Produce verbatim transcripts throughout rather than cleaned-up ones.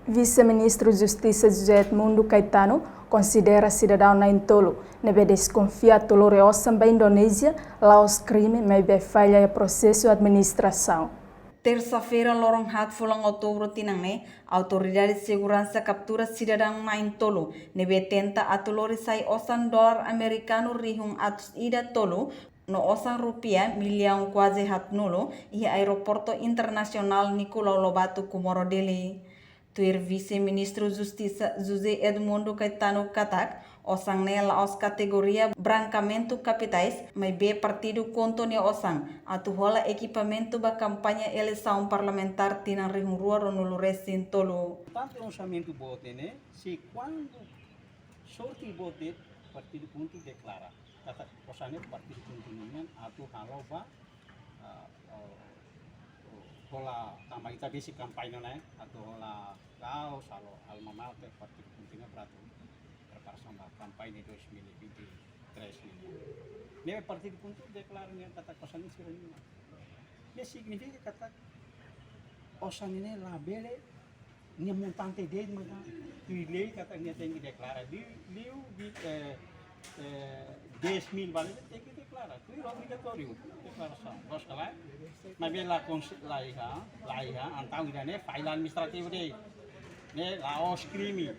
Vise-Ministru Justisa José Edmundo Caetano konsidera sidadaun na'in-tolu ne'ebé deskonfia atu lori osan ba Indonézia la'ós krime, maibé falla iha prosesu administrasaun. Tersa-feira, loron haat fulan Outubru tinan ne'e, Autoridade Seguransa kaptura sidadaun na'in-tolu ne'ebé tenta atu lori sai osan dolar amerikanu rihun atus ida tolu no osan rupiah millaun kuaze haatnulu iha Aeroportu Internasionál Nicolau Lobato, Comoro, Dili. Tuir Vise-Ministru Justisa José Edmundo Caetano katak, osan ne'e la'ós kategoria brankeamentu kapitais, maibé partidu KHUNTO nia osan atu hola ekipamentu ba kampaña eleisaun parlamentár tinan rihun rua ruanulu resin tolu. Tantu orsamentu boot ne'e, se kuandu sorte boot de'it, partidu KHUNTO deklara katak osan ne'e partidu KHUNTO nian atu halo ba, ah, oh, oh, hola tanba ita besik kampaña ne'e, atu hola kaos, halo alma mater partidu KHUNTO nian para atu preparasaun ba kampaña dois mil e vinte e três nian. Ne'e partidu KHUNTO deklara nian katak osan ne'e sira-nian. Ne'e signifika katak osan ne'e labele nia montante de'it maka tuir lei katak nia tenke deklara. Liu, liu di, eh, eh, dez mil vale tenke deklara. Tuir obrigatóriu deklarasaun. Loos ka lae? Maibé la konse-, la iha, la iha, entaun ida-ne'e falla administrativu de'it. Ne'e la'ós krime.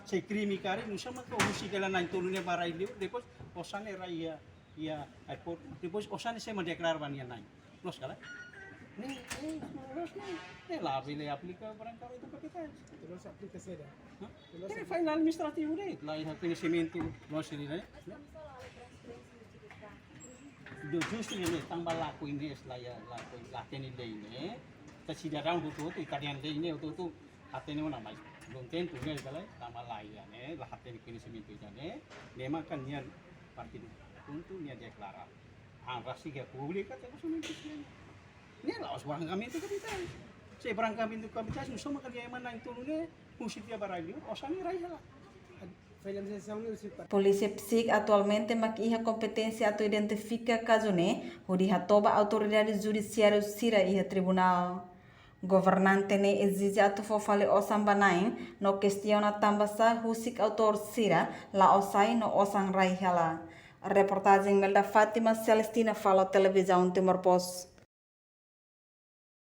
Se krime karik, nusá mak husik hela na'in-tolu ne'e ba rai liur, depois osan ne'e rai iha, iha airport, depois osan ne'e sé mak deklara ba nia na'in. Loos ka lae? Ne'e, ne'e, loos ne'e. Ne'e labele aplika brankeamentu kapitais. Terus aplika saida? Hah? Terus ne'e aplika. Falla administrativu de'it, la iha koñesimentu, loos ne'e. Do justu ne'e, tanba lakohi ne'e, la iha, lakohi, la hatene lei ne'e. Ita sidadaun hotu-hotu, ita hatene lei ne'e, hotu-hotu hatene ona, mas belum tentu ne'e, ka lae, tanba la iha ne'e, la hatene koñesimentu ida-ne'e, ne'e maka nia partidu KHUNTO nia deklara. An rasik iha públiku, katak osan ne'e ne'e. Ne'e la'ós brankeamentu kapitais. Se brankeamentu kapitais, nusá mak nia ema na'in-tolu ne'e, husik tiha ba rai liur, osan ne'e rai hela. Polísia PCIC atualmente mak iha kompeténsia atu identifika kazu ne'e, hodi hato'o ba autoridade judisiáriu sira iha tribunál. Governante ne'e ezije atu fó fali osan ba na'in, no kestiona tanbasá husik autór sira la'o sai no osan rai hela. Reportajen Melda Fátima, Celestina Falo, Televizaun Timor Post.